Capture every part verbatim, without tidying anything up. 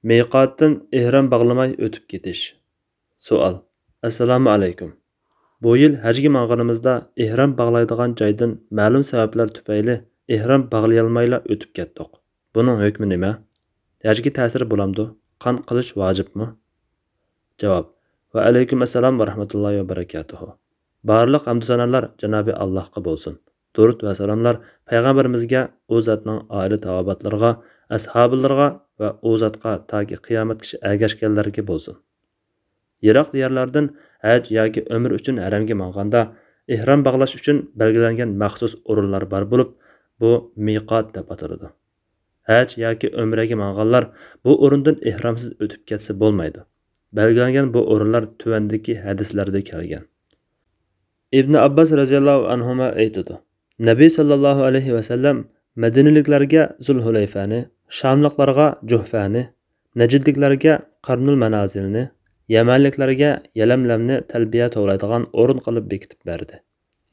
مىقاتتىن ئېھرام باغلىماي ئۆتۈپ كېتىش. سوئال. ئەسسالامۇ ئەلەيكۇم. بۇ يىل ھەجگە ماڭغىنىمىزدا ئېھرام باغلايدىغان جايدىن مەلۇم سەۋەبلەر تۈپەيلى ئېھرام باغلىيالمايلا ئۆتۈپ كەتتۇق. بۇنىڭ ھۆكمى نېمە؟ ھەجگە تەسىرى بولامدۇ؟ قان قىلىش ۋاجىپمۇ؟ جاۋاب. ۋەئەلەيكۇم ئەسسالام ۋەرەھمەتۇللاھى ۋەبەرىكاتۇھۇ. بارلىق ھەمدۇ سانالار جانابى ئاللاھقا بولسۇن. دۇرۇت ۋە سالاملار پەيغەمبىرىمىزگە، ئۇ زاتنىڭ ئائىلە تاۋابىئاتلىرىغا، ئەسھابىلىرىغا ۋە ئۇ زاتقا تاكى قىيامەتكىچە ئەگەشكەنلەرگە بولسۇن. يىراق دىيارلاردىن ھەج ياكى ئۆمرە ئۈچۈن ھەرەمگە ماڭغاندا، ئېھرام باغلاش ئۈچۈن بەلگىلەنگەن مەخسۇس ئورۇنلار بار بولۇپ، بۇ مىقات دەپ ئاتىلىدۇ. ھەج ياكى ئۆمرەگە ماڭغانلار بۇ ئورۇندىن ئېھرامسىز ئۆتۈپ كەتسە بولمايدۇ. بەلگىلەنگەن بۇ ئورۇنلار تۆۋەندىكى ھەدىسلەردە كەلگەن. ئىبن ئابباس رەزىياللاھۇ ئەنھۇما ئېيتىدۇ، نەبى ساللاللاھۇ ئەلەيھى ۋەسەللەم مەدىنىلىكلەرگە زۇلھۇلەيفەنى، شاملىقلارغا جۇھفەنى، نەجدلىكلەرگە قەرنۇل مەنازىلنى، يەمەنلىكلەرگە يەلەملەمنى تەلبىيە توۋلايدىغان ئورۇن قىلىپ بېكىتىپ بەردى.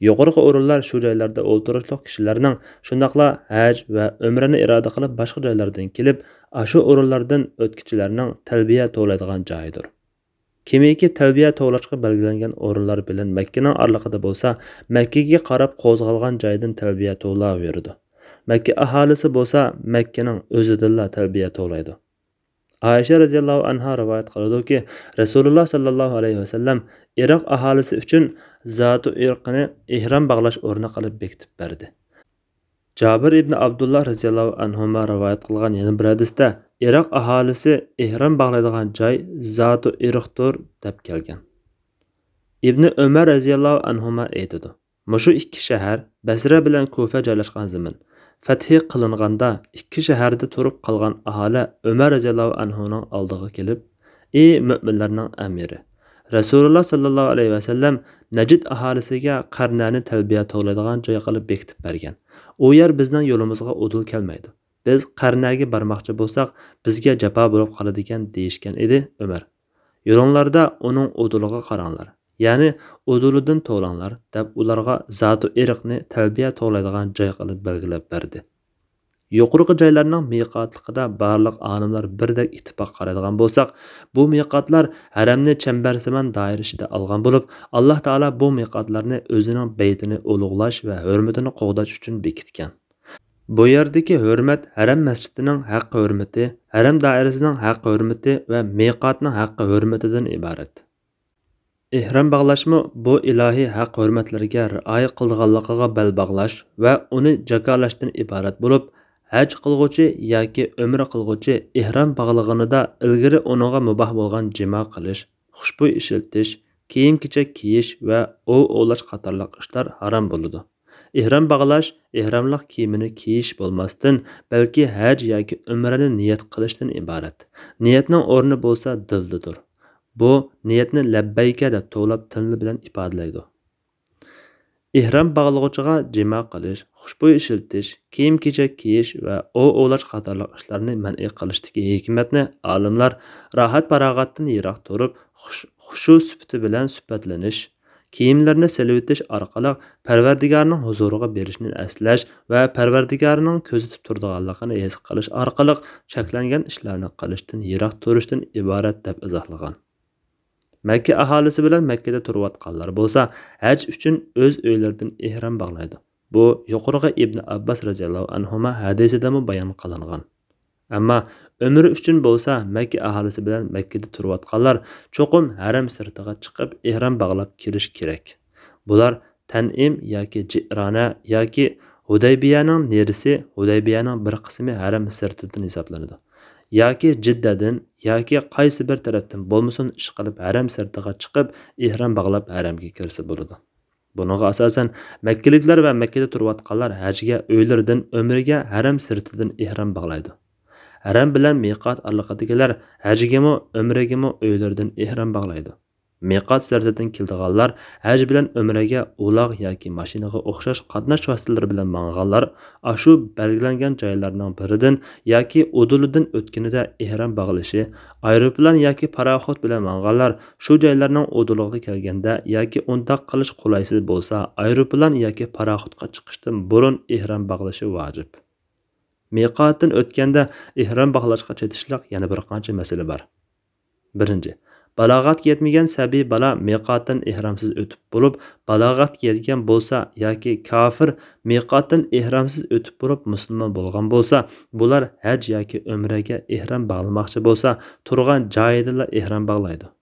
يۇقىرىقى ئورۇنلار شۇ جايلاردا ئولتۇرۇشلۇق كىشىلەرنىڭ، شۇنداقلا ھەج ۋە ئۆمرىنى ئىرادە قىلىپ باشقا جايلاردىن كېلىپ، ئاشۇ ئورۇنلاردىن ئۆتكۈچىلەرنىڭ تەلبىيە توۋلايدىغان جايىدۇر. كىمكى تەلبىيە توۋلاشقا بەلگىلەنگەن ئورۇنلار بىلەن مەككىنىڭ ئارىلىقىدا بولسا، مەككىگە قاراپ قوزغالغان جايدىن تەلبىيە توۋلاۋېرىدۇ. مەككە ئاھالىسى بولسا مەككىنىڭ ئۆزىدىنلا تەلبىيە توۋلايدۇ. ئائىشە رەزىياللاھۇ ئەنھا رىۋايەت قىلىدۇكى، رەسۇلۇللا ساللاللاھۇ ئەلەيھى ۋەسەللەم ئىرق ئاھالىسى ئۈچۈن زاتۇ ئىرقنى ئېھرام باغلاش ئورنى قىلىپ بېكىتىپ بەردى. جابىر ئىبنى ئابدۇللا رەزىياللاھۇ ئەنھۇما رىۋايەت قىلغان يەنە بىر ھەدىستە، ئىراق ئاھالىسى ئېھرام باغلايدىغان جاي زاتۇ ئىرقتۇر، دەپ كەلگەن. ئىبنى ئۆمەر رەزىياللاھۇ ئەنھۇما ئېيتىدۇ، مۇشۇ ئىككى شەھەر، بەسرە بىلەن كۇفە جايلاشقان زېمىن، فەتھى قىلىنغاندا، ئىككى شەھەردە تۇرۇپ قالغان ئاھالە ئۆمەر رەزىياللاھۇ ئەنھۇنىڭ ئالدىغا كېلىپ، ئى مۆمىنلەرنىڭ ئەمىرى، رەسۇلۇللا ساللاللاھۇ ئەلەيھى ۋەسەللەم نەجد ئاھالىسىگە قەرنەنى تەلبىيە توۋلايدىغان جاي قىلىپ بېكىتىپ بەرگەن. ئۇ يەر بىزنىڭ يولىمىزغا ئۇدۇل كەلمەيدۇ. بىز قەرنەگە بارماقچى بولساق، بىزگە جاپا بولۇپ قالىدىكەن، دېيىشكەن ئىدى ئۆمەر. يولۇڭلاردا ئۇنىڭ ئۇدۇلىغا قاراڭلار. يەنى ئۇدۇلىدىن توۋلاڭلار، دەپ ئۇلارغا زاتۇ ئىرقنى تەلبىيە توۋلايدىغان جاي قىلىپ بەلگىلەپ بەردى. يۇقىرىقى جايلارنىڭ مىقاتلىقىدا بارلىق ئالىملار بىردەك ئىتتىپاق قارايدىغان بولساق، بۇ مىقاتلار ھەرەمنى چەمبەرسىمان دائىرە ئىچىدە ئالغان بولۇپ، ئاللا تائالا بۇ مىقاتلارنى ئۆزىنىڭ بەيتىنى ئۇلۇغلاش ۋە ھۆرمىتىنى قوغداش ئۈچۈن بېكىتكەن. بۇ يەردىكى ھۆرمەت ھەرەم مەسچىتىنىڭ ھەققى ھۆرمىتى، ھەرەم دائىرىسىنىڭ ھەققى ھۆرمىتى ۋە مىقاتنىڭ ھەققى ھۆرمىتىدىن ئىبارەت. ئېھرام باغلاشمۇ بۇ ئىلاھىي ھەق-ھۆرمەتلەرگە رىئايە قىلىدىغانلىقىغا بەل باغلاش ۋە ئۇنى جاكارلاشتىن ئىبارەت بولۇپ، ھەج قىلغۇچى ياكى ئۆمرە قىلغۇچى ئېھرام باغلىغىنىدا ئىلگىرى ئۇنىڭغا مۇباھ بولغان جىما قىلىش، خۇشبۇي ئىشلىتىش، كىيىم-كېچەك كىيىش ۋە ئوۋ ئوۋلاش قاتارلىق ئىشلار ھارام بولىدۇ. ئېھرام باغلاش، ئېھراملىق كىيىمىنى كىيىش بولماستىن، بەلكى ھەج ياكى ئۆمرىنى نىيەت قىلىشتىن ئىبارەت. نىيەتنىڭ ئورنى بولسا دىلدىدۇر. بۇ نىيەتنى لەببەيكە دەپ توۋلاپ تىلى بىلەن ئىپادىلەيدۇ. ئېھرام باغلىغۇچىغا جىما قىلىش، خۇشبۇي ئىشلىتىش، كىيىم-كېچەك كىيىش ۋە ئوۋ ئوۋلاش قاتارلىق ئىشلارنى مەنئى قىلىشتىكى ھېكمەتنى ئالىملار راھەت-پاراغەتتىن يىراق تۇرۇپ، خۇش-، خۇشۇ سۈپىتى بىلەن سۈپەتلىنىش، كىيىملىرىنى سېلىۋېتىش ئارقىلىق پەرۋەردىگارنىڭ ھۇزۇرىغا بېرىشنى ئەسلەش ۋە پەرۋەردىگارىنىڭ كۆزىتىپ تۇرىدىغانلىقىنى ھېس قىلىش ئارقىلىق چەكلەنگەن ئىشلارنى قىلىشتىن يىراق تۇرۇشتىن ئىبارەت، دەپ ئىزاھلىغان. مەككە ئاھالىسى بىلەن مەككىدە تۇرۇۋاتقانلار بولسا، ھەج ئۈچۈن ئۆز ئۆيلىرىدىن ئېھرام باغلايدۇ. بۇ يۇقىرىقى ئىبن ئابباس رەزىياللاھۇ ئەنھۇما ھەدىسىدىمۇ بايان قىلىنغان. ئەمما ئۆمرە ئۈچۈن بولسا، مەككە ئاھالىسى بىلەن مەككىدە تۇرۇۋاتقانلار چوقۇم ھەرەم سىرتىغا چىقىپ، ئېھرام باغلاپ كىرىش كېرەك. بۇلار تەنئىم ياكى جىئرانە ياكى ھۇدەيبىيەنىڭ نېرىسى، ھۇدەيبىيەنىڭ بىر قىسمى ھەرەم سىرتىدىن ھېسابلىنىدۇ. ياكى جىددەدىن ياكى قايسى بىر تەرەپتىن بولمىسۇن، ئىشقىلىپ ھەرەم سىرتىغا چىقىپ، ئېھرام باغلاپ ھەرەمگە كىرسە بولىدۇ. بۇنىڭغا ئاساسەن، مەككىلىكلەر ۋە مەككىدە تۇرۇۋاتقانلار ھەجگە ئۆيلىرىدىن ئۆمرىگە ھەرەم سىرتىدىن ئېھرام باغلايدۇ. ھەرەم بىلەن مىقات ئارىلىقىدىكىلەر ھەجگىمۇ، ئۆمرىگىمۇ ئۆيلىرىدىن ئېھرام باغلايدۇ. مىقات سىرتىدىن كېلىدىغانلار ھەج بىلەن ئۆمرىگە ئۇلاغ ياكى ماشىنىغا ئوخشاش قاتناش ۋاسىتىلىرى بىلەن ماڭغانلار ئاشۇ بەلگىلەنگەن جايلارنىڭ بىرىدىن ياكى ئۇدۇلىدىن ئۆتكىنىدە ئېھرام باغلىشى، ئايروپىلان ياكى پاراخوت بىلەن ماڭغانلار شۇ جايلارنىڭ ئۇدۇلىغا كەلگەندە ياكى ئۇنداق قىلىش قولايسىز بولسا، ئايروپىلان ياكى پاراخوتقا چىقىشتىن بۇرۇن ئېھرام باغلىشى ۋاجىپ. مىقاتتىن ئۆتكەندە ئېھرام باغلاشقا چېتىشلىق يەنە بىر قانچە مەسىلە بار. بىرىنچى، بالاغەتكە يەتمىگەن سەبىي بالا مىقاتتىن ئېھرامسىز ئۆتۈپ بولۇپ، بالاغەتكە يەتكەن بولسا ياكى كاپىر مىقاتتىن ئېھرامسىز ئۆتۈپ بولۇپ مۇسۇلمان بولغان بولسا، بۇلار ھەج ياكى ئۆمرىگە ئېھرام باغلىماقچى بولسا، تۇرغان جايىدىلا ئېھرام باغلايدۇ.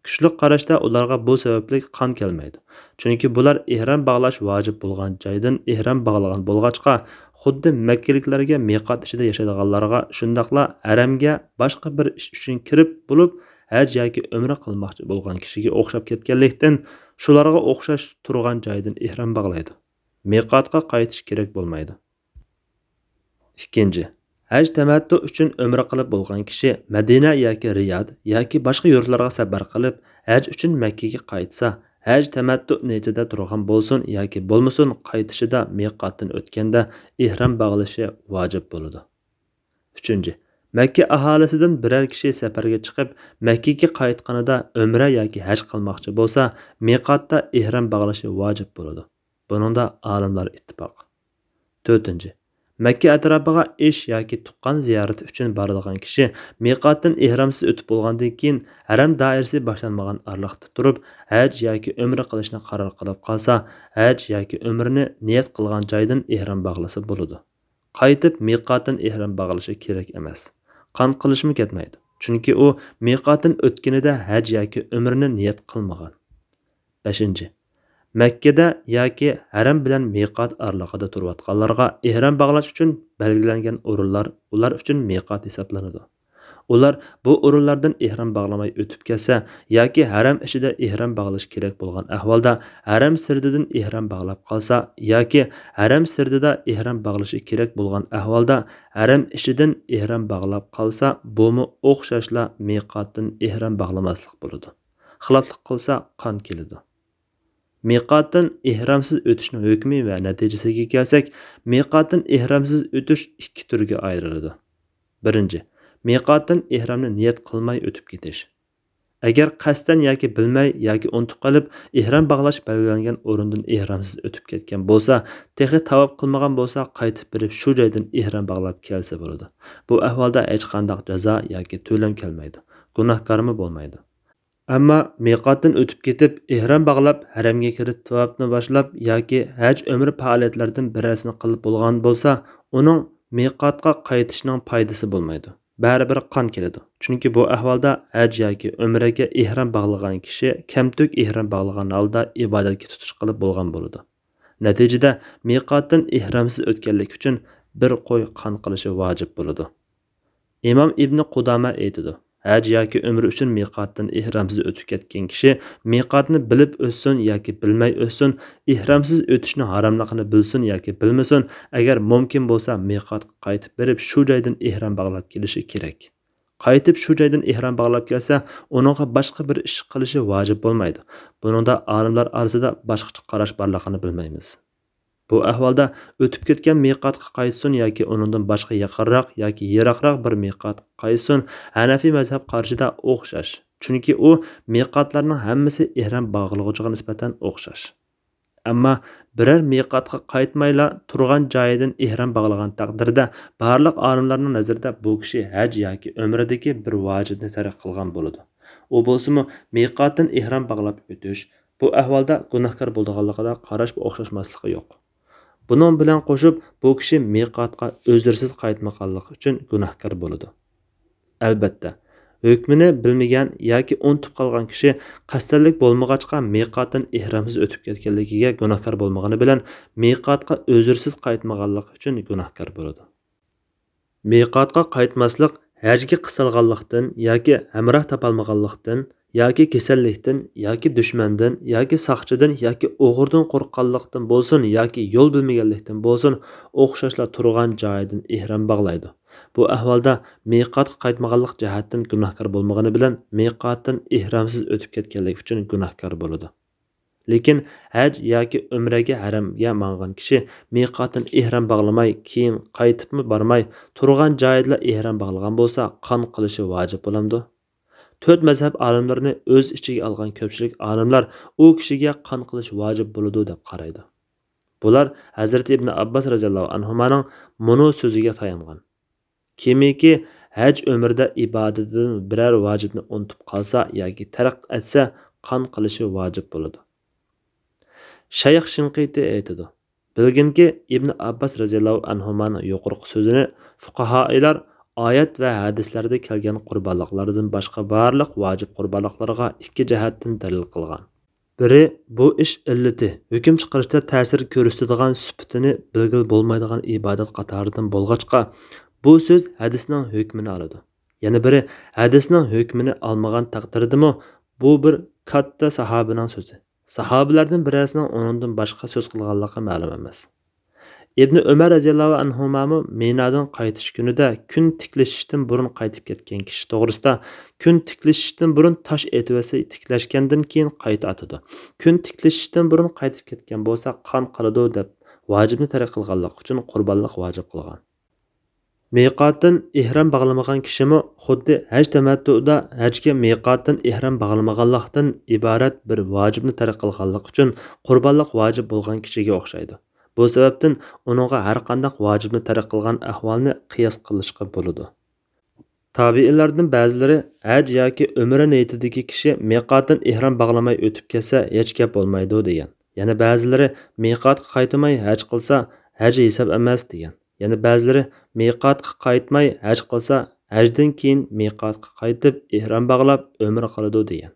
كۈچلۈك قاراشتا ئۇلارغا بۇ سەۋەبلىك قان كەلمەيدۇ. چۈنكى بۇلار ئېھرام باغلاش ۋاجىپ بولغان جايدىن ئېھرام باغلىغان بولغاچقا، خۇددى مەككىلىكلەرگە مىقات ئىچىدە ياشايدىغانلارغا، شۇنداقلا ھەرەمگە باشقا بىر ئىش ئۈچۈن كىرىپ بولۇپ، ھەج ياكى ئۆمرە قىلماقچى بولغان كىشىگە ئوخشاپ كەتكەنلىكتىن، شۇلارغا ئوخشاش تۇرغان جايدىن ئېھرام باغلايدۇ. مىقاتقا قايتىش كېرەك بولمايدۇ. ئىككىنچى، ھەج تەمەتتۇ ئۈچۈن ئۆمرە قىلىپ بولغان كىشى مەدىنە ياكى رىياد ياكى باشقا يۇرتلارغا سەپەر قىلىپ، ھەج ئۈچۈن مەككىگە قايتسا، ھەج تەمەتتۇ نىيىتىدە تۇرغان بولسۇن ياكى بولمىسۇن، قايتىشىدا مىقاتتىن ئۆتكەندە ئېھرام باغلىشى ۋاجىپ بولىدۇ. ئۈچىنچى، مەككە ئاھالىسىدىن بىرەر كىشى سەپەرگە چىقىپ، مەككىگە قايتقىنىدا ئۆمرە ياكى ھەج قىلماقچى بولسا، مىقاتتا ئېھرام باغلىشى ۋاجىپ بولىدۇ. بۇنىڭدا ئالىملار ئىتتىپاق. تۆتىنچى، مەككە ئەتراپىغا ئىش ياكى تۇغقان زىيارىتى ئۈچۈن بارىدىغان كىشى مىقاتتىن ئېھرامسىز ئۆتۈپ بولغاندىن كېيىن، ھەرەم دائىرىسى باشلانمىغان ئارىلىقتا تۇرۇپ، ھەج ياكى ئۆمرە قىلىشنى قارار قىلىپ قالسا، ھەج ياكى ئۆمرىنى نىيەت قىلغان جايدىن ئېھرام باغلىسا بولىدۇ. قايتىپ مىقاتتىن ئېھرام باغلىشى كېرەك ئەمەس. قان قىلىشمۇ كەتمەيدۇ. چۈنكى ئۇ مىقاتتىن ئۆتكىنىدە ھەج ياكى ئۆمرىنى نىيەت قىلمىغان. بەشىنچى، مەككىدە ياكى ھەرەم بىلەن مىقات ئارىلىقىدا تۇرۇۋاتقانلارغا ئېھرام باغلاش ئۈچۈن بەلگىلەنگەن ئورۇنلار ئۇلار ئۈچۈن مىقات ھېسابلىنىدۇ. ئۇلار بۇ ئورۇنلاردىن ئېھرام باغلىماي ئۆتۈپ كەتسە ياكى ھەرەم ئىچىدە ئېھرام باغلىشى كېرەك بولغان ئەھۋالدا ھەرەم سىرتىدىن ئېھرام باغلاپ قالسا ياكى ھەرەم سىرتىدا ئېھرام باغلىشى كېرەك بولغان ئەھۋالدا ھەرەم ئىچىدىن ئېھرام باغلاپ قالسا، بۇمۇ ئوخشاشلا مىقاتتىن ئېھرام باغلىماسلىق بولىدۇ. خىلاپلىق قىلسا قان كېلىدۇ. مىقاتتىن ئېھرامسىز ئۆتۈشنىڭ ھۆكمى ۋە نەتىجىسىگە كەلسەك، مىقاتتىن ئېھرامسىز ئۆتۈش ئىككى تۈرگە ئايرىلىدۇ. بىرىنچى، مىقاتتىن ئېھرامنى نىيەت قىلماي ئۆتۈپ كېتىش. ئەگەر قەستەن ياكى بىلمەي ياكى ئۇنتۇپ قېلىپ، ئېھرام باغلاش بەلگىلەنگەن ئورۇندىن ئېھرامسىز ئۆتۈپ كەتكەن بولسا، تېخى تاۋاپ قىلمىغان بولسا، قايتىپ بېرىپ شۇ جايدىن ئېھرام باغلاپ كەلسە بولىدۇ. بۇ ئەھۋالدا ھېچقانداق جازا ياكى تۆلەم كەلمەيدۇ، گۇناھكارمۇ بولمايدۇ. ئەمما مىقاتتىن ئۆتۈپ كېتىپ، ئېھرام باغلاپ، ھەرەمگە كىرىپ تاۋاپنى باشلاپ ياكى ھەج ئۆمرە پائالىيەتلىرىدىن بىرەرسىنى قىلىپ بولغان بولسا، ئۇنىڭ مىقاتقا قايتىشنىڭ پايدىسى بولمايدۇ. بەرىبىر قان كېلىدۇ. چۈنكى بۇ ئەھۋالدا ھەج ياكى ئۆمرىگە ئېھرام باغلىغان كىشى كەمتۈك ئېھرام باغلىغان ھالدا ئىبادەتكە تۇتۇش قىلىپ بولغان بولىدۇ. نەتىجىدە، مىقاتتىن ئېھرامسىز ئۆتكەنلىكى ئۈچۈن بىر قوي قان قىلىشى ۋاجىپ بولىدۇ. ئىمام ئىبنى قۇدامە ئېيتىدۇ، ھەج ياكى ئۆمرە ئۈچۈن مىقاتتىن ئېھرامسىز ئۆتۈپ كەتكەن كىشى مىقاتنى بىلىپ ئۆتسۇن ياكى بىلمەي ئۆتسۇن، ئېھرامسىز ئۆتۈشنىڭ ھاراملىقىنى بىلسۇن ياكى بىلمىسۇن، ئەگەر مۇمكىن بولسا، مىقاتقا قايتىپ بېرىپ، شۇ جايدىن ئېھرام باغلاپ كېلىشى كېرەك. قايتىپ شۇ جايدىن ئېھرام باغلاپ كەلسە، ئۇنىڭغا باشقا بىر ئىش قىلىشى ۋاجىپ بولمايدۇ. بۇنىڭدا ئالىملار ئارىسىدا باشقىچە قاراش بارلىقىنى بىلمەيمىز. بۇ ئەھۋالدا ئۆتۈپ كەتكەن مىقاتقا قايتسۇن ياكى ئۇنىڭدىن باشقا يېقىنراق ياكى يىراقراق بىر مىقاتقا قايتسۇن، ھەنەفىي مەزھەپ قارىشىدا ئوخشاش. چۈنكى ئۇ مىقاتلارنىڭ ھەممىسى ئېھرام باغلىغۇچىغا نىسبەتەن ئوخشاش. ئەمما بىرەر مىقاتقا قايتمايلا تۇرغان جايىدىن ئېھرام باغلىغان تەقدىردە، بارلىق ئالىملارنىڭ نەزىرىدە بۇ كىشى ھەج ياكى ئۆمرىدىكى بىر ۋاجىپنى تەرك قىلغان بولىدۇ. ئۇ بولسىمۇ مىقاتتىن ئېھرام باغلاپ ئۆتۈش، بۇ ئەھۋالدا گۇناھكار بولىدىغانلىقىدا قاراش ئوخشاشماسلىقى يوق. بۇنىڭ بىلەن قوشۇپ، بۇ كىشى مىقاتقا ئۆزرىسىز قايتمىغانلىقى ئۈچۈن گۇناھكار بولىدۇ. ئەلبەتتە، ھۆكمىنى بىلمىگەن ياكى ئۇنتۇپ قالغان كىشى قەستەنلىك بولمىغاچقا مىقاتتىن ئېھرامسىز ئۆتۈپ كەتكەنلىكىگە گۇناھكار بولمىغىنى بىلەن، مىقاتقا ئۆزرىسىز قايتمىغانلىقى ئۈچۈن گۇناھكار بولىدۇ. مىقاتقا قايتماسلىق ھەجگە قىستالغانلىقتىن ياكى ھەمراھ تاپالمىغانلىقتىن ياكى كېسەللىكتىن ياكى دۈشمەندىن ياكى ساقچىدىن ياكى ئوغرىدىن قورققانلىقتىن بولسۇن ياكى يول بىلمىگەنلىكتىن بولسۇن، ئوخشاشلا تۇرغان جايىدىن ئېھرام باغلايدۇ. بۇ ئەھۋالدا مىقاتقا قايتمىغانلىق جەھەتتىن گۇناھكار بولمىغىنى بىلەن، مىقاتتىن ئېھرامسىز ئۆتۈپ كەتكەنلىكى ئۈچۈن گۇناھكار بولىدۇ. لېكىن ھەج ياكى ئۆمرىگە ھەرەمگە ماڭغان كىشى مىقاتتىن ئېھرام باغلىماي، كېيىن قايتىپمۇ بارماي، تۇرغان جايىدىلا ئېھرام باغلىغان بولسا، قان قىلىشى ۋاجىپ بولامدۇ؟ تۆت مەزھەپ ئالىملىرىنى ئۆز ئىچىگە ئالغان كۆپچىلىك ئالىملار ئۇ كىشىگە قان قىلىش ۋاجىپ بولىدۇ دەپ قارايدۇ. بۇلار ھەزرىتى ئىبن ئابباس رەزىياللاھۇ ئەنھۇمانىڭ مۇنۇ سۆزىگە تايانغان: كىمكى ھەج ئۆمرىدە ئىبادىتىدىن بىرەر ۋاجىپنى ئۇنتۇپ قالسا ياكى تەرك ئەتسە، قان قىلىشى ۋاجىپ بولىدۇ. شەيخ شىنقىتى ئېيتىدۇ: بىلگىنكى، ئىبن ئابباس رەزىياللاھۇ ئەنھۇمانىڭ يۇقىرىقى سۆزىنى فۇقاھائىلار ئايەت ۋە ھەدىسلەردە كەلگەن قۇربانلىقلاردىن باشقا بارلىق ۋاجىپ قۇربانلىقلارغا ئىككى جەھەتتىن دەلىل قىلغان. بىرى، بۇ ئىش ئىللىتى، ھۆكۈم چىقىرىشتا تەسىر كۆرسىتىدىغان سۈپىتىنى بىلگىلى بولمايدىغان ئىبادەت قاتارىدىن بولغاچقا، بۇ سۆز ھەدىسنىڭ ھۆكمىنى ئالىدۇ. يەنە بىرى، ھەدىسنىڭ ھۆكمىنى ئالمىغان تەقدىردىمۇ، بۇ بىر كاتتا ساھابىنىڭ سۆزى. ساھابىلەردىن بىرەرسىنىڭ ئۇنىڭدىن باشقا سۆز قىلغانلىقى مەلۇم ئەمەس. ئىبنى ئۆمەر رەزىياللاھۇ ئەنھۇمامۇ مىنادىن قايتىش كۈنىدە كۈن تىكلىشىشتىن بۇرۇن قايتىپ كەتكەن كىشى توغرىسىدا، كۈن تىكلىشىشتىن بۇرۇن تاش ئېتىۋەتسە، تىكلەشكەندىن كېيىن قايتا ئاتىدۇ. كۈن تىكلىشىشتىن بۇرۇن قايتىپ كەتكەن بولسا، قان قىلىدۇ، دەپ ۋاجىپنى تەرك قىلغانلىقى ئۈچۈن قۇربانلىق ۋاجىپ قىلغان. مىقاتتىن ئېھرام باغلىمىغان كىشىمۇ خۇددى ھەج تەمەتتۇدا ھەجگە مىقاتتىن ئېھرام باغلىمىغانلىقتىن ئىبارەت بىر ۋاجىپنى تەرك قىلغانلىقى ئۈچۈن قۇربانلىق ۋاجىپ بولغان كىشىگە ئوخشايدۇ. بۇ سەۋەبتىن ئۇنىڭغا ھەرقانداق ۋاجىپنى تەرك قىلغان ئەھۋالنى قىياس قىلىشقا بولىدۇ. تابىئىنلاردىن بەزىلىرى ھەج ياكى ئۆمرە نىيىتىدىكى كىشى مىقاتتىن ئېھرام باغلىماي ئۆتۈپ كەتسە ھېچ گەپ بولمايدۇ دېگەن. يەنە بەزىلىرى مىقاتقا قايتماي ھەج قىلسا ھەج ھېساب ئەمەس دېگەن. يەنە بەزىلىرى مىقاتقا قايتماي ھەج قىلسا ھەجدىن كېيىن مىقاتقا قايتىپ ئېھرام باغلاپ ئۆمرە قىلىدۇ دېگەن.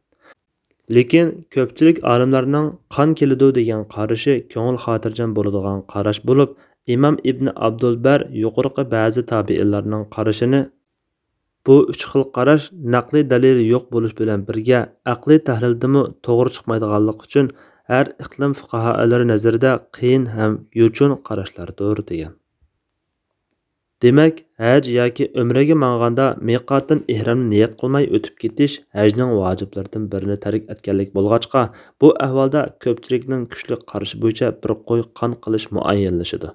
لېكىن كۆپچىلىك ئالىملارنىڭ قان كېلىدۇ دېگەن قارىشى كۆڭۈل خاتىرجەم بولىدىغان قاراش بولۇپ، ئىمام ئىبن ئابدۇلبەر يۇقىرىقى بەزى تابىئىنلارنىڭ قارىشىنى، بۇ ئۈچ خىل قاراش نەقلىي دەلىلى يوق بولۇش بىلەن بىرگە، ئەقلىي تەھلىلدىمۇ توغرا چىقمايدىغانلىقى ئۈچۈن، ھەر ئىقلىم فۇقاھائىلىرى نەزىرىدە قىيىن ھەم يوچۇن قاراشلاردۇر، دېگەن. دېمەك، ھەج ياكى ئۆمرىگە ماڭغاندا مىقاتتىن ئېھرامنى نىيەت قىلماي ئۆتۈپ كېتىش ھەجنىڭ ۋاجىپلىرىدىن بىرىنى تەرك ئەتكەنلىك بولغاچقا، بۇ ئەھۋالدا كۆپچىلىكنىڭ كۈچلۈك قارىشى بويىچە بىر قوي قان قىلىش مۇئەييەنلىشىدۇ.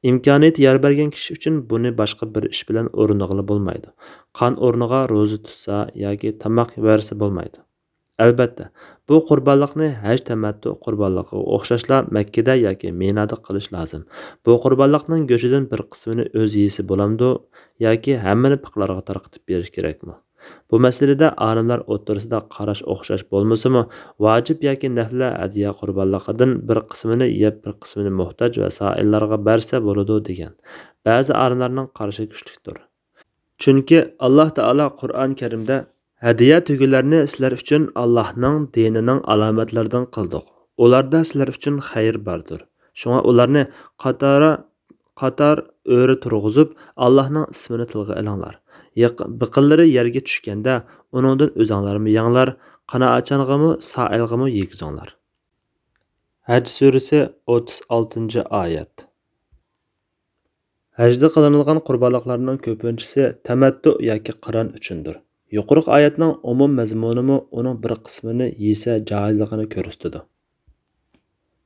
ئىمكانىيىتى يار بەرگەن كىشى ئۈچۈن بۇنى باشقا بىر ئىش بىلەن ئورنىغىلى بولمايدۇ. قان ئورنىغا روزا تۇتسا ياكى تاماق يېۋەرسە بولمايدۇ. ئەلبەتتە، بۇ قۇربانلىقنى ھەج تەمەتتۇ قۇربانلىقىغا ئوخشاشلا مەككىدە ياكى مىنادا قىلىش لازىم. بۇ قۇربانلىقنىڭ گۆشىدىن بىر قىسمىنى ئۆزى يېسە بولامدۇ ياكى ھەممىنى پۇقرالارغا تارقىتىپ بېرىش كېرەكمۇ؟ بۇ مەسىلىدە ئالىملار ئوتتۇرىسىدا قاراش ئوخشاش بولمىسىمۇ، ۋاجىپ ياكى نەفلە ھەدىيە قۇربانلىقىدىن بىر قىسمىنى يەپ، بىر قىسمىنى موھتاج ۋە سائىللارغا بەرسە بولىدۇ، دېگەن. بەزى ئالىملارنىڭ قارىشى كۈچلۈكتۇر. چۈنكى ئاللاھ تائالا قۇرئان كەرىمدە، ھەدىيە تۆگىلەرنى سىلەر ئۈچۈن ئاللاھنىڭ دىنىنىڭ ئالامەتلىرىدىن قىلدۇق. ئۇلاردا سىلەر ئۈچۈن خەير باردۇر. شۇڭا ئۇلارنى قاتارا، قاتار ئۆرە تۇرغۇزۇپ، ئاللاھنىڭ ئىسمىنى تىلغا ئېلىڭلار. يېق-، بېقىنلىرى يەرگە چۈشكەندە، ئۇنىڭدىن ئۆزۈڭلارمۇ يەڭلار، قانائەتچانغىمۇ، سائىلغىمۇ يېگۈزۈڭلار. ھەج سۈرىسى، ئوتتۇز ئالتىنچى ئايەت. ھەجدە قىلىنىدىغان قۇربانلىقلارنىڭ كۆپىنچىسى تەمەتتۇ ياكى قىران ئۈچۈندۇر. يۇقىرىقى ئايەتنىڭ ئومۇم مەزمۇنىمۇ ئۇنىڭ بىر قىسمىنى يېسە جائىزلىقىنى كۆرسىتىدۇ.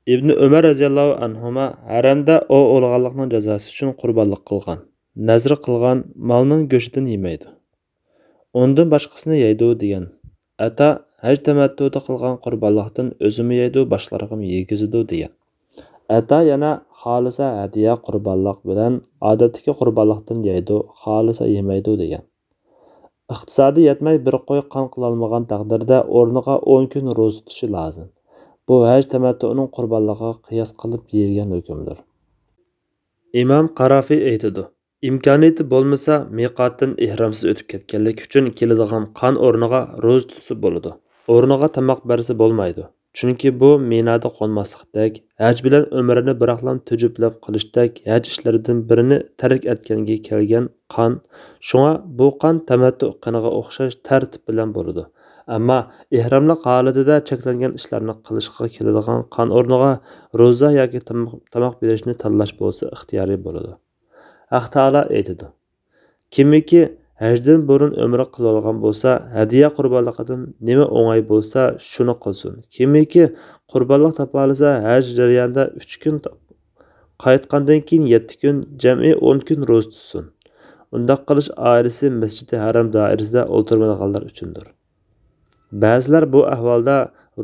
ئىبنى ئۆمەر رەزىياللاھۇ ئەنھۇما ھەرەمدە ئوۋ ئوۋلىغانلىقنىڭ جازاسى ئۈچۈن قۇربانلىق قىلغان، نەزر قىلغان مالنىڭ گۆشىدىن يېمەيدۇ. ئۇندىن باشقىسىنى يەيدۇ، دېگەن. ئەتا، ھەج تەمەتتۇدا قىلغان قۇربانلىقتىن ئۆزىمۇ يەيدۇ، باشقىلارغىمۇ يېگۈزىدۇ، دېگەن. ئەتا يەنە خالىسا ھەدىيە قۇربانلىق بىلەن ئادەتتىكى قۇربانلىقتىن يەيدۇ، خالىسا يېمەيدۇ، دېگەن. ئىقتىسادى يەتمەي بىر قوي قان قىلالمىغان تەقدىردە ئورنىغا ئون كۈن روزا تۇتۇشى لازىم. بۇ ھەج تەمەتتۇنىڭ قۇربانلىقىغا قىياس قىلىپ يېيىلگەن ھۆكۈمدۇر. ئىمام قارافى ئېيتىدۇ، ئىمكانىيىتى بولمىسا، مىقاتتىن ئېھرامسىز ئۆتۈپ كەتكەنلىكى ئۈچۈن كېلىدىغان قان ئورنىغا روزا تۇتسا بولىدۇ. ئورنىغا تاماق بەرسە بولمايدۇ. چۈنكى بۇ مىنادا قونماسلىقتەك، ھەج بىلەن ئۆمرىنى بىراقلا تۈجۈپلەپ قىلىشتەك ھەج ئىشلىرىدىن بىرىنى تەرك ئەتكەنگە كەلگەن قان. شۇڭا بۇ قان تەمەتتۇ قېنىغا ئوخشاش تەرتىپ بىلەن بولىدۇ. ئەمما ئېھراملىق ھالىتىدە چەكلەنگەن ئىشلارنى قىلىشقا كېلىدىغان قان ئورنىغا روزا ياكى تاماق، تاماق بېرىشنى تاللاش بولسا ئىختىيارىي بولىدۇ. ھەق تائالا ئېيتىدۇ، كىمكى ھەجدىن بۇرۇن ئۆمرە قىلىۋالغان بولسا، ھەدىيە قۇربانلىقىدىن نېمە ئوڭاي بولسا، شۇنى قىلسۇن. كىمكى قۇربانلىق تاپالىسا، ھەج جەريانىدا ئۈچ كۈن، قايتقاندىن كېيىن يەتتە كۈن، جەمئىي ئون كۈن روزا تۇتسۇن. ئۇنداق قىلىش ئائىلىسى مەسجىدى ھەرام دائىرىسىدە ئولتۇرمايدىغانلار ئۈچۈندۇر. بەزىلەر بۇ ئەھۋالدا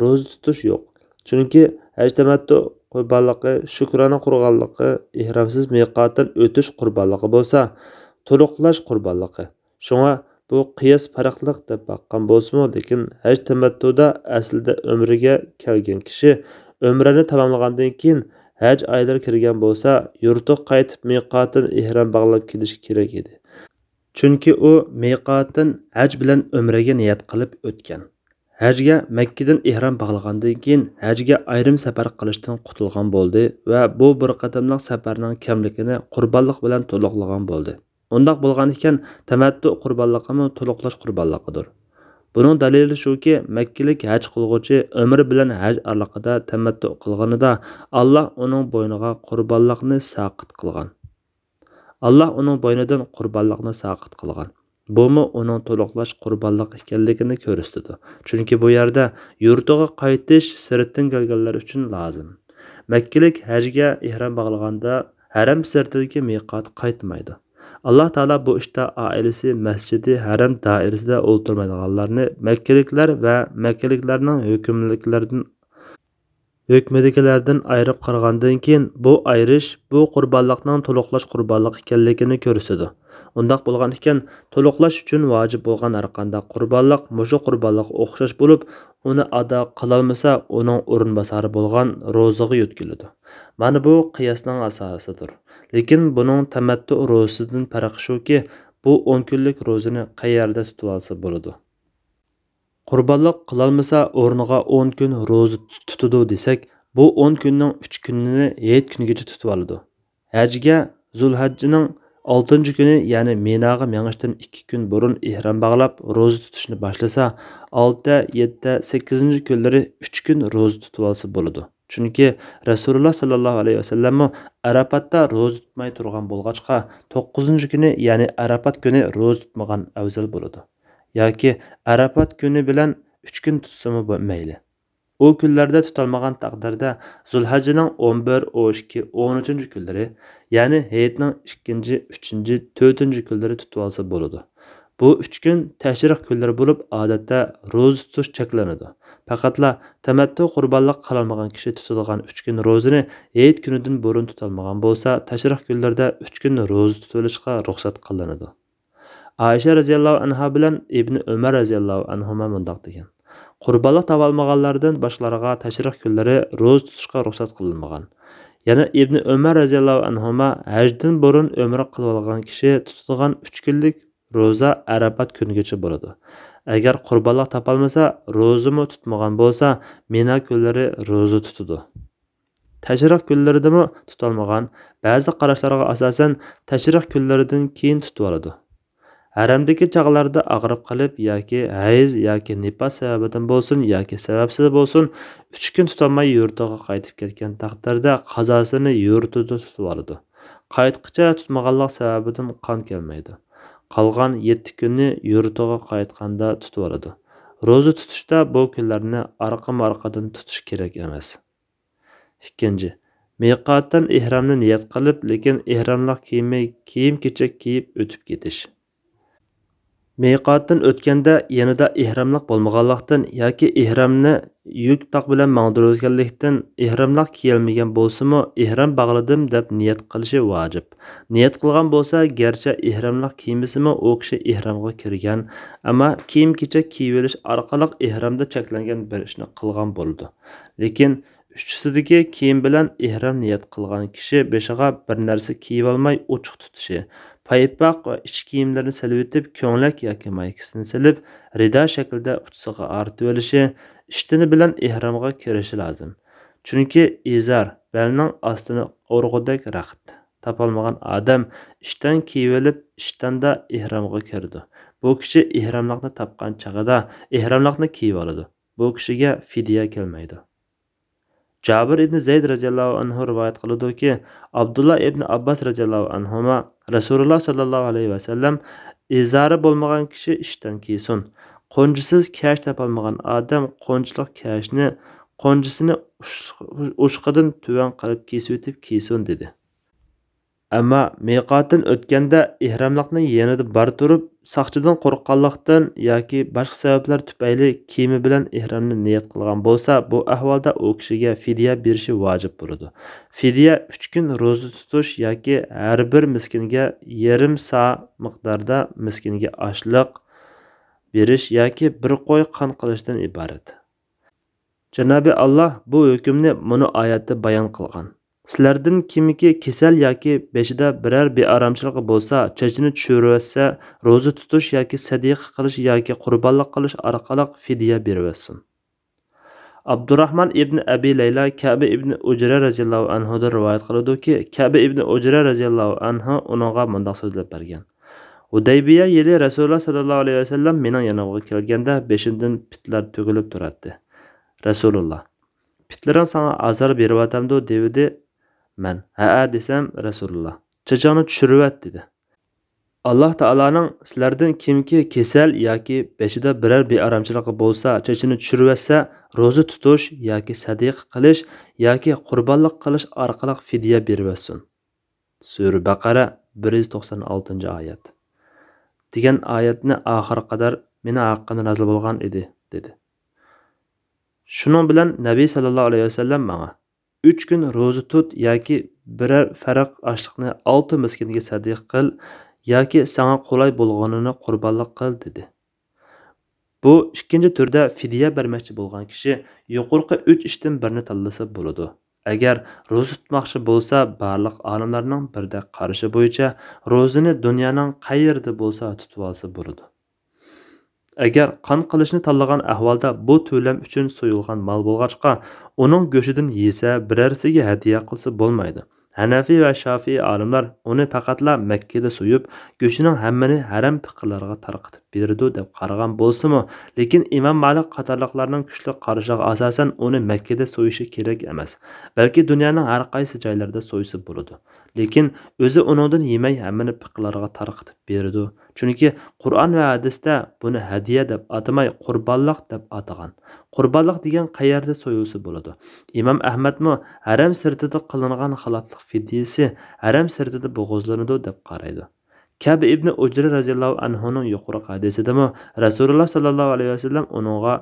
روزا تۇتۇش يوق. چۈنكى ھەج تەمەتتۇ قۇربانلىقى، شۈكرانە قۇربانلىقى، ئېھرامسىز مىقاتتىن ئۆتۈش قۇربانلىقى بولسا، تولۇقلاش قۇربانلىقى. شۇڭا بۇ قىياس پەرقلىق دەپ باققان بولسىمۇ، لېكىن ھەج تەمەتتۇدا ئەسلىدە ئۆمرىگە كەلگەن كىشى ئۆمرىنى تاماملىغاندىن كېيىن، ھەج ئايلىرى كىرگەن بولسا، يۇرتىغا قايتىپ مىقاتتىن ئېھرام باغلاپ كېلىشى كېرەك ئىدى. چۈنكى ئۇ مىقاتتىن ھەج بىلەن ئۆمرىگە نىيەت قىلىپ ئۆتكەن. ھەجگە مەككىدىن ئېھرام باغلىغاندىن كېيىن، ھەجگە ئايرىم سەپەر قىلىشتىن قۇتۇلغان بولدى ۋە بۇ بىر قېتىملىق سەپەرنىڭ كەملىكىنى قۇربانلىق بىلەن تولۇقلىغان بولدى. ئۇنداق بولغان ئىكەن، تەمەتتۇ قۇربانلىقىمۇ تولۇقلاش قۇربانلىقىدۇر. بۇنىڭ دەلىلى شۇكى، مەككىلىك ھەج قىلغۇچى ئۆمرە بىلەن ھەج ئارىلىقىدا تەمەتتۇ قىلغىنىدا، ئاللا ئۇنىڭ بوينىغا قۇربانلىقنى ساقىت قىلغان. ئاللا ئۇنىڭ بوينىدىن قۇربانلىقنى ساقىت قىلغان. بۇمۇ ئۇنىڭ تولۇقلاش قۇربانلىق ئىكەنلىكىنى كۆرسىتىدۇ. چۈنكى بۇ يەردە يۇرتىغا قايتىش سىرتتىن كەلگەنلەر ئۈچۈن لازىم. مەككىلىك ھەجگە ئېھرام باغلىغاندا ھەرەم سىرتىدىكى مىقاتقا قايتمايدۇ. ئاللا تائالا بۇ ئىشتا ئائىلىسى مەسچىدى ھەرەم دائىرىسىدە ئولتۇرمايدىغانلارنى مەككىلىكلەر ۋە مەككىلىكلەرنىڭ ھۆكۈملۈكلەردىن ھۆكمىدىكىلەردىن ئايرىپ قارىغاندىن كېيىن، بۇ ئايرىش بۇ قۇربانلىقنىڭ تولۇقلاش قۇربانلىقى ئىكەنلىكىنى كۆرسىتىدۇ. ئۇنداق بولغان ئىكەن، تولۇقلاش ئۈچۈن ۋاجىپ بولغان ھەرقانداق قۇربانلىق مۇشۇ قۇربانلىققا ئوخشاش بولۇپ، ئۇنى ئادا قىلالمىسا، ئۇنىڭ ئورۇنباسارى بولغان روزىغا يۆتكىلىدۇ. مانا بۇ قىياسنىڭ ئاساسىدۇر. لېكىن بۇنىڭ تەمەتتۇ روزىسىدىن پەرقى شۇكى، بۇ ئون كۈنلۈك روزىنى قەيەردە تۇتۇۋالسا بولىدۇ. قۇربانلىق قىلالمىسا، ئورنىغا ئون كۈن روزا تۇتىدۇ دېسەك، بۇ ئون كۈننىڭ ئۈچ كۈنىنى ھېيت كۈنىگىچە تۇتۇۋالىدۇ. ھەجگە زۇلھەججىنىڭ ئالتىنچى كۈنى، يەنى مىناغا مېڭىشتىن ئىككى كۈن بۇرۇن ئېھرام باغلاپ، روزا تۇتۇشنى باشلىسا، ئالتە، يەتتە، سەككىزىنچى كۈنلىرى ئۈچ كۈن روزا تۇتۇۋالسا بولىدۇ. چۈنكى رەسۇلۇللا ساللاللاھۇ ئەلەيھى ۋەسەللەممۇ ئەرەپاتتا روزا تۇتماي تۇرغان بولغاچقا، توققۇزىنچى كۈنى، يەنى ئەرەپات كۈنى روزا تۇتمىغان ئەۋزەل بولىدۇ. ياكى ئەرەپات كۈنى بىلەن ئۈچ كۈن تۇتسىمۇ بو-، مەيلى. ئۇ كۈنلەردە تۇتالمىغان تەقدىردە، زۇلھەججىنىڭ ئون بىر، ئون ئىككى، ئون ئۈچىنچى كۈنلىرى، يەنى ھېيتنىڭ ئىككىنچى، ئۈچىنچى، تۆتىنچى كۈنلىرى تۇتۇۋالسا بولىدۇ. بۇ ئۈچ كۈن تەشرىق كۈنلىرى بولۇپ، ئادەتتە روزا تۇتۇش چەكلىنىدۇ. پەقەتلا تەمەتتۇ قۇربانلىق قىلالمىغان كىشى تۇتىدىغان ئۈچ كۈن روزىنى ھېيت كۈنىدىن بۇرۇن تۇتالمىغان بولسا، تەشرىق كۈنلىرىدە ئۈچ كۈن روزا تۇتۇۋېلىشقا رۇخسەت قىلىنىدۇ. ئائىشە رەزىياللاھۇ ئەنھا بىلەن ئىبنى ئۆمەر رەزىياللاھۇ ئەنھۇما مۇنداق دېگەن: قۇربانلىق تاپالمىغانلاردىن باشقىلارغا تەشرىق كۈنلىرى روزا تۇتۇشقا رۇخسەت قىلىنمىغان. يەنە ئىبنى ئۆمەر رەزىياللاھۇ ئەنھۇما ھەجدىن بۇرۇن ئۆمرە قىلىۋالغان كىشى تۇتىدىغان ئۈچ كۈنلۈك روزا ئەرەپات كۈنىگىچە بولىدۇ. ئەگەر قۇربانلىق تاپالمىسا، روزىمۇ تۇتمىغان بولسا، مىنا كۈنلىرى روزا تۇتىدۇ. تەشرىق كۈنلىرىدىمۇ تۇتالمىغان، بەزى قاراشلارغا ئاساسەن، تەشرىق كۈنلىرىدىن كېيىن تۇتۇۋالىدۇ. ھەرەمدىكى چاغلاردا ئاغرىپ قېلىپ ياكى ھەيز ياكى نىپاس سەۋەبىدىن بولسۇن ياكى سەۋەبسىز بولسۇن، ئۈچ كۈن تۇتالماي يۇرتىغا قايتىپ كەتكەن تەقدىردە، قازاسىنى يۇرتىدا تۇتۇۋالىدۇ. قايتقىچە تۇتمىغانلىق سەۋەبىدىن قان كەلمەيدۇ. قالغان يەتتە كۈننى يۇرتىغا قايتقاندا تۇتۇۋالىدۇ. روزا تۇتۇشتا بۇ كۈنلەرنى ئارقىمۇ ئارقىدىن تۇتۇش كېرەك ئەمەس. ئىككىنچى، مىقاتتىن ئېھرامنى نىيەت قىلىپ، لېكىن ئېھراملىق كىيىمى، كىيىم-كېچەك كىيىپ ئۆتۈپ كېتىش. مىقاتتىن ئۆتكەندە يېنىدا ئېھراملىق بولمىغانلىقتىن ياكى ئېھرامنى يۈك تاق بىلەن ماڭدۇرۇۋەتكەنلىكتىن، ئېھراملىق كىيەلمىگەن بولسىمۇ، ئېھرام باغلىدىم دەپ نىيەت قىلىشى ۋاجىپ. نىيەت قىلغان بولسا، گەرچە ئېھراملىق كىيمىسىمۇ، ئۇ كىشى ئېھرامغا كىرگەن، ئەمما كىيىم-كېچەك كىيىۋېلىش ئارقىلىق ئېھرامدا چەكلەنگەن بىر ئىشنى قىلغان بولىدۇ. لېكىن ئۈستىدىكى كىيىم بىلەن ئېھرام نىيەت قىلغان كىشى بېشىغا بىر نەرسە كىيىۋالماي ئوچۇق تۇتۇشى، پايپاق ۋە ئىچ كىيىملىرىنى سېلىۋېتىپ، كۆڭلەك ياكى مايكىسىنى سېلىپ، رىدا شەكلىدە ئۇچىسىغا ئارتىۋېلىشى، ئىشتىنى بىلەن ئېھرامغا كىرىشى لازىم. چۈنكى ئىزار، بەلنىڭ ئاستىنى ئورغۇدەك رەخت. تاپالمىغان ئادەم ئىشتان كىيىۋېلىپ، ئىشتاندا ئېھرامغا كىرىدۇ. بۇ كىشى ئېھراملىقنى تاپقان چېغىدا ئېھراملىقنى كىيىۋالىدۇ. بۇ كىشىگە فىدىيە كەلمەيدۇ. جابىر ئىبنى زەيد رەزىياللاھۇ ئەنھۇ رىۋايەت قىلىدۇكى، ئابدۇللا ئىبنى ئابباس رەزىياللاھۇ ئەنھۇما، رەسۇلۇللا ساللاللاھۇ ئەلەيھى ۋەسەللەم، ئىزارى بولمىغان كىشى ئىشتان كىيسۇن، قونچىسىز كەش تاپالمىغان ئادەم قونچىلىق كەشنى، قونچىسىنى ئۇش-، ئۇشقىدىن تۆۋەن قىلىپ كېسىۋېتىپ كىيسۇن، دېدى. ئەمما مىقاتتىن ئۆتكەندە ئېھراملىقنى يېنىدا بار تۇرۇپ، ساقچىدىن قورققانلىقتىن ياكى باشقا سەۋەبلەر تۈپەيلى كىيىمى بىلەن ئېھرامنى نىيەت قىلغان بولسا، بۇ ئەھۋالدا ئۇ كىشىگە فىدىيە بېرىشى ۋاجىپ بولىدۇ. فىدىيە ئۈچ كۈن روزا تۇتۇش ياكى ھەر بىر مىسكىنگە يېرىم سا مىقداردا مىسكىنگە ئاشلىق بېرىش ياكى بىر قوي قان قىلىشتىن ئىبارەت. جانابى ئاللا بۇ ھۆكۈمنى مۇنۇ ئايەتتە بايان قىلغان: سىلەردىن كىمكى كېسەل ياكى بېشىدا بىرەر بىئارامچىلىقى بولسا، چېچىنى چۈشۈرۈۋەتسە، روزا تۇتۇش ياكى سەدىقە قىلىش ياكى قۇربانلىق قىلىش ئارقىلىق فىدىيە بېرىۋەتسۇن. ئابدۇراخمان ئىبنى ئەبى لەيلا كەبە ئىبنى ئۇجرە رەزىياللاھۇ ئەنھۇدىن رىۋايەت قىلىدۇكى، كەبە ئىبنى ئۇجرە رەزىياللاھۇ ئەنھۇ ئۇنىڭغا مۇنداق سۆزلەپ بەرگەن: ھۇدەيبىيە يىلى رەسۇلۇللا ساللاللاھۇ ئەلەيھى ۋەسەللەم مېنىڭ يېنىمغا كەلگەندە بېشىمدىن پىتلار تۆكۈلۈپ تۇراتتى. رەسۇلۇللا: پىتلىرىڭ ساڭا ئازار بېرىۋاتامدۇ؟ دېۋىدى. مەن: ھەئە، دېسەم، رەسۇلۇللا: چېچىڭنى چۈشۈرۈۋەت، دېدى. ئاللا تائالانىڭ سىلەردىن كىمكى كېسەل ياكى بېشىدا بىرەر بىئارامچىلىقى بولسا، چېچىنى چۈشۈرۈۋەتسە، روزا تۇتۇش ياكى سەدىقە قىلىش ياكى قۇربانلىق قىلىش ئارقىلىق فىدىيە بېرىۋەتسۇن. سۈرە بەقەرە، بىر يۈز توقسان ئالتىنچى ئايەت. دېگەن ئايەتنى ئاخىرىغا قەدەر مېنىڭ ھەققىمدە نازىل بولغان ئىدى، دېدى. شۇنىڭ بىلەن نەبى ساللاللاھۇ ئەلەيھى ۋەسەللەم ماڭا: ئۈچ كۈن روزا تۇت ياكى بىرەر پەرەق ئاشلىقنى ئالتە مىسكىنگە سەدىقە قىل ياكى ساڭا قولاي بولغىنىنى قۇربانلىق قىل، دېدى. بۇ ئىككىنچى تۈردە فىدىيە بەرمەكچى بولغان كىشى يۇقىرىقى ئۈچ ئىشتىن بىرنى تاللىسا بولىدۇ. ئەگەر روزا تۇتماقچى بولسا، بارلىق ئالىملارنىڭ بىردەك قارىشى بويىچە روزىنى دۇنيانىڭ قەيەردە بولسا تۇتۇۋالسا بولىدۇ. ئەگەر قان قىلىشنى تاللىغان ئەھۋالدا بۇ تۆلەم ئۈچۈن سويۇلغان مال بولغاچقا، ئۇنىڭ گۆشىدىن يېسە، بىرەرسىگە ھەدىيە قىلسا بولمايدۇ. ھەنەفىي ۋە شافىئىي ئالىملار ئۇنى پەقەتلا مەككىدە سويۇپ، گۆشىنىڭ ھەممىنى ھەرەم پېقىرلارغا تارقىتىپ بېرىدۇ دەپ قارىغان بولسىمۇ، لېكىن ئىمام مالىك قاتارلىقلارنىڭ كۈچلۈك قارىشىغا ئاساسەن ئۇنى مەككىدە سويۇشى كېرەك ئەمەس، بەلكى دۇنيانىڭ ھەر قايسى جايلىرىدا سويسا بولىدۇ. لېكىن ئۆزى ئۇنىڭدىن يېمەي ھەممىنى پېقىرلارغا تارقىتىپ بېرىدۇ. چۈنكى قۇرئان ۋە ھەدىستە بۇنى ھەدىيە دەپ ئاتىماي، قۇربانلىق دەپ ئاتىغان. قۇربانلىق دېگەن قەيەردە سويۇلسا بولىدۇ. ئىمام ئەھمەدمۇ ھەرەم سىرتىدا قىلىنغان خىلاپلىق فىدىيىسى ھەرەم سىرتىدا بوغۇزلىنىدۇ دەپ قارايدۇ. كەبە ئىبنى ئۇجرە رەزىياللاھۇ ئەنھۇنىڭ يۇقىرىقى ھەدىسىدىمۇ رەسۇلۇللا ساللاللاھۇ ئەلەيھى ۋەسەللەم ئۇنىڭغا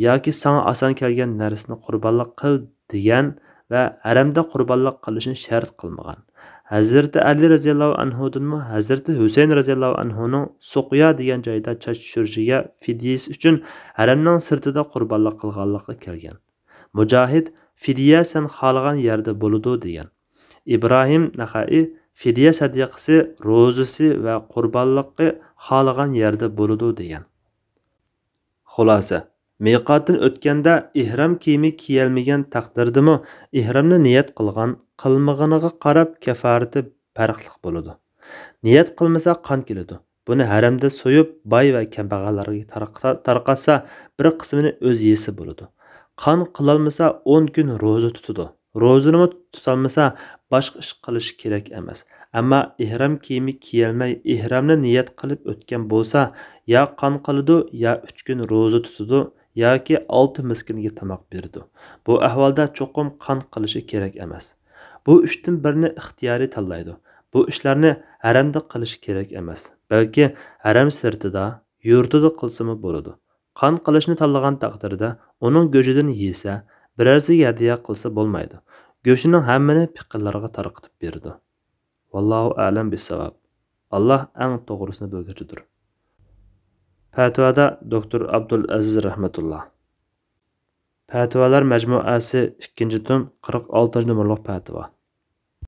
ياكى ساڭا ئاسان كەلگەن نەرسىنى قۇربانلىق قىل دېگەن ۋە ھەرەمدە قۇربانلىق قىلىشنى شەرت قىلمىغان. ھەزرىتى ئەلى رەزىياللاھۇ ئەنھۇدىنمۇ ھەزرىتى ھۈسەيىن رەزىياللاھۇ ئەنھۇنىڭ سۇقيا دېگەن جايدا چاچ چۈشۈرۈشىگە فىدىيىسى ئۈچۈن ھەرەمنىڭ سىرتىدا قۇربانلىق قىلغانلىقى كەلگەن. مۇجاھىد: فىدىيە سەن خالىغان يەردە بولىدۇ، دېگەن. ئىبراھىم نەخەئى: فىدىيە سەدىقىسى، روزىسى ۋە قۇربانلىقى خالىغان يەردە بولىدۇ، دېگەن. خۇلاسە، مىقاتتىن ئۆتكەندە ئېھرام كىيىمى كىيەلمىگەن تەقدىردىمۇ ئېھرامنى نىيەت قىلغان، قىلمىغىنىغا قاراپ كەفارىتى پەرقلىق بولىدۇ. نىيەت قىلمىسا قان كېلىدۇ. بۇنى ھەرەمدە سويۇپ، باي ۋە كەمبەغەللەرگە تارقىتا-، تارقاتسا، بىر قىسمىنى ئۆزى يېسە بولىدۇ. قان قىلالمىسا، ئون كۈن روزا تۇتىدۇ. روزىنىمۇ تۇتالمىسا، باشقا ئىش قىلىشى كېرەك ئەمەس. ئەمما ئېھرام كىيىمى كىيەلمەي، ئېھرامنى نىيەت قىلىپ ئۆتكەن بولسا، يا قان قىلىدۇ، يا ئۈچ كۈن روزا تۇتىدۇ، ياكى ئالتە مىسكىنگە تاماق بېرىدۇ. بۇ ئەھۋالدا چوقۇم قان قىلىشى كېرەك ئەمەس. بۇ ئۈچتىن بىرىنى ئىختىيارىي تاللايدۇ. بۇ ئىشلارنى ھەرەمدە قىلىشى كېرەك ئەمەس، بەلكى ھەرەم سىرتىدا، يۇرتىدا قىلسىمۇ بولىدۇ. قان قىلىشنى تاللىغان تەقدىردە، ئۇنىڭ گۆشىدىن يېسە، بىرەرسىگە ھەدىيە قىلسا بولمايدۇ. گۆشىنىڭ ھەممىنى پېقىرلارغا تارقىتىپ بېرىدۇ. ۋاللاھۇ ئەلەم بىسساۋاب. ئاللا ئەڭ توغرىسىنى بىلگۈچىدۇر. پەتىۋادا دوكتور ئابدۇل ئەزىز رەھمەتۇللا. پەتىۋالار مەجمۇئەسى، ئىككىنچى توم، قىرىق ئالتىنچى نومۇرلۇق پەتىۋا.